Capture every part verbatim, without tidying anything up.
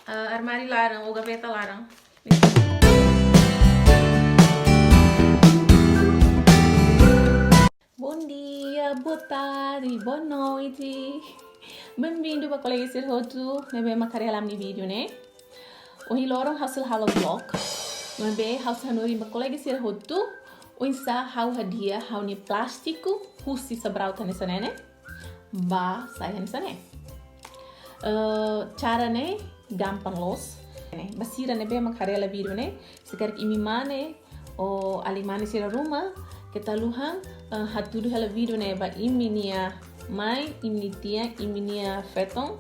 Ah, armáriu laran ou gaveta laran. Bom dia, boa tarde, boa noite. Bem-vindo ba kolega sira hotu ne'ebé mak haree hela ami-nia vídeo ne'e. Ohin loron ha'u sei la halo vlog. Maibé ha'u sei hanorin ba kolega sira hotu oinsá ha'u hadi'a ha'u-nia plástiku husi sabraut hanesan ne'e, ne'e ba sai hanesan ne'e. Eh, cara ne'e gampang loos. Ne'e, ba sira ne'ebé mak haree hela vídeo ne'e, se karik imi mane ou alin mane sira ruma, keta haluha, eh, hatudu hela vídeo ne'e ba imi-nia mãe, imi-nia tian, imi-nia feton,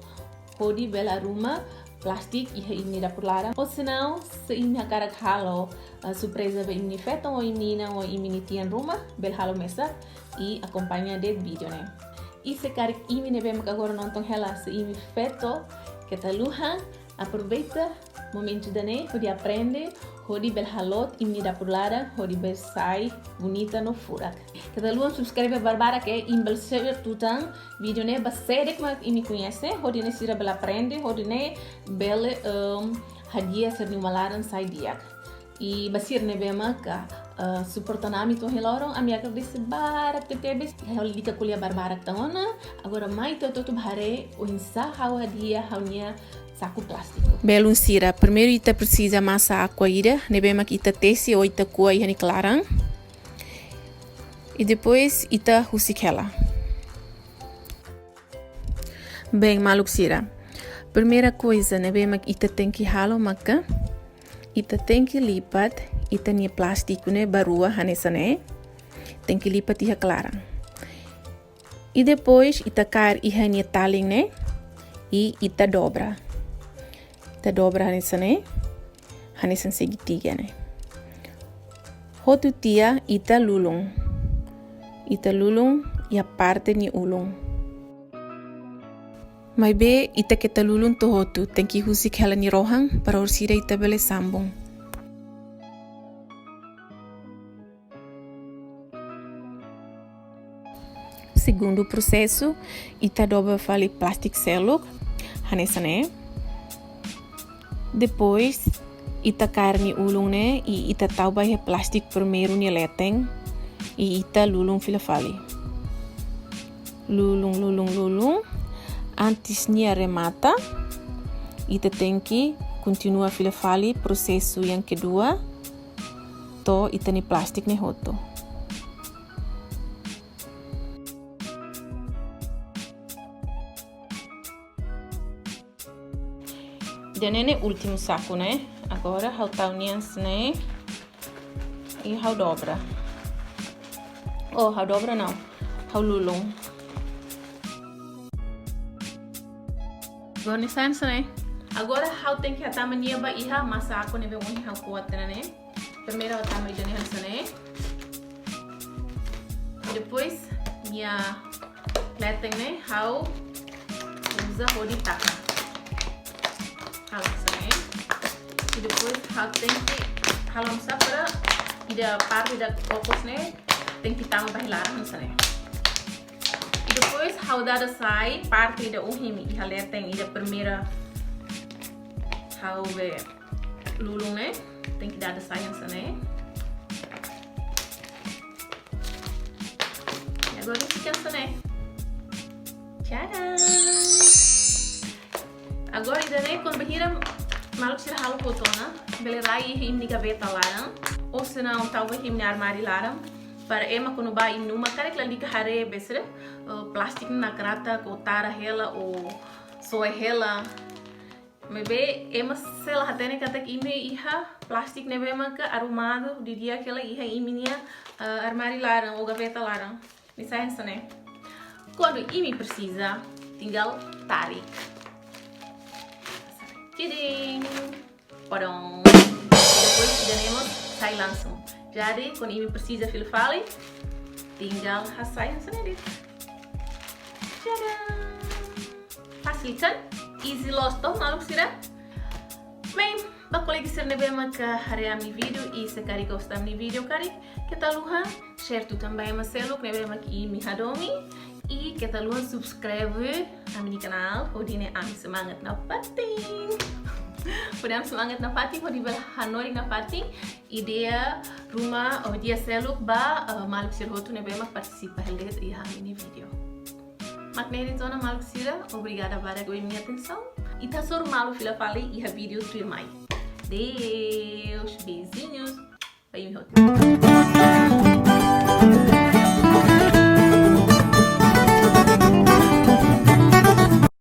hodi bele arruma plástiku iha imi-nia dapur laran. Ou senão, se imi hakarak halo, eh, surpreza ba imi-nia feton ou imi-nia inan ou imi-nia tian ruma, bele halo mesak i akompaña de'it vídeo ne'e. I se karik imi ne'ebé mak agora nonton hela, se imi feto, keta haluha, aproveita momentu ida-ne'e hodi aprende, hodi bele halo imi-nia dapur laran hodi bele sai bonita no furak. Keta haluha subscreve barak-barak, eh, imi bele share tutan vídeo ne'e ba sé de'it mak imi koñese, hodi nune'e sira bele aprende, hodi nune'e bele, em, hadi'a sira-nia uma laran sai di'ak. I ba sira ne'ebé mak, eh, suporta ami to'o ohin loron, ami agradese barak tebetebes. Ha'u lalika ko'alia barak-barak tan ona. Agora mai ita hotu-hotu bá haree oinsá ha'u hadi'a ha'u-nia saku plástiku. Belun sira, primeiru ita presiza masa Aqua ida ne'ebé mak ita tesi ou ita ko'a iha nia klaran. I depois ita husik hela. Bem, maluk sira, primeira coisa ne'ebé mak ita tenke halo maka ita tenke lipat ita-nia plástiku ne'e ba rua hanesan ne'e. Tenke lipat iha klaran. I depois ita kaer iha nia talin ne'e i ita dobra. Ita dobra hanesan ne'e, hanesan segitiga ne'e. Hotu tiha ita lulun. Ita lulun iha parte nia ulun. Maibé ita keta lulun to'o hotu, tenke husik hela nia rohan para orsida ita bele sambung. Segundu prosesu, ita dobra fali plástiku seluk hanesan ne'e. Depois, ita kaer nia ulun ne'e i ita tau ba iha plástiku primeiru nia leten i ita lulun fila fali. Lulun, lulun, lulun. Antes nia remata, ita tenke kontinua fila fali prosesu yang kedua to'o ita-nia plástiku ne'e hotu. Ida-ne'e ne'e últimu saku ne'e. Agora ha'u tau nia hanesan ne'e i ha'u dobra. Oh, ha'u dobra não. Ha'u lulun. Agora nia sai hanesan ne'e. Agora ha'u tenke hatama nia ba iha masa Aqua ne'ebé ohin ha'u ko'a tiha ona ne'e. Primeiru ha'u tama ida-ne'e hanesan ne'e. I depois nia leten ne'e ha'u uza hodi taka. Ha'u hanesan ne'e. I depois ha'u tenke halo hanesan para ida parte ida okos ne'e tenke tama ba iha laran hanesan ne'e. I depois ha'u dada sai parte ida ohin iha leten ida primeira ha'u be lulun ne'e, tenke dada sai hanesan ne'e. I agora nia fika hanesan ne'e. Tcharam! Agora ida-ne'e kuandu bainhira maluk sira halo hotu ona, bele rai iha imi-nia gaveta laran, ou senão tau ba iha imi-nia armáriu laran, para ema kuandu bá iha imi-nia uma karik lalika haree besere, eh, plástiku ne'e nakrakata, ou tara hela, ou soe hela. Maibé ema sei la hatene katak imi iha plástiku ne'ebé maka arrumadu didi'ak hela iha imi-nia, eh, armáriu laran ou gaveta laran. Nia sai hanesan ne'e. Kuandu imi presiza, tinggal tarik. Tiding. Podong. Depois ida-ne'e mós sai langsung. Jadi, kuandu imi presiza fila fali, tinggal hasai hanesan ne'e de'it. Tcharam! Fasil kan? Easy loos to, maluk sira? Bem, ba kolega sira ne'ebé maka haree ami-nia vídeo i se karik gosta ami-nia vídeo karik, keta haluha share tutan ba ema seluk ne'ebé maka imi hadomi i keta haluha subscribe ami-nia kanál hodi nune'e ami semangat nafatin. Hodi an semangat nafatin, hodi bele hanorin nafatin ideia ruma ou ideia seluk ba, eh, maluk sira hotu ne'ebé mak partisipa hela de'it iha ami-nia vídeo. Mak ne'e de'it ona maluk sira, obrigada barak ba imi-nia atensaun. Ita hasoru malu fila fali iha vídeo tuirmai. Adeus, beijinhos. Ba imi hotu.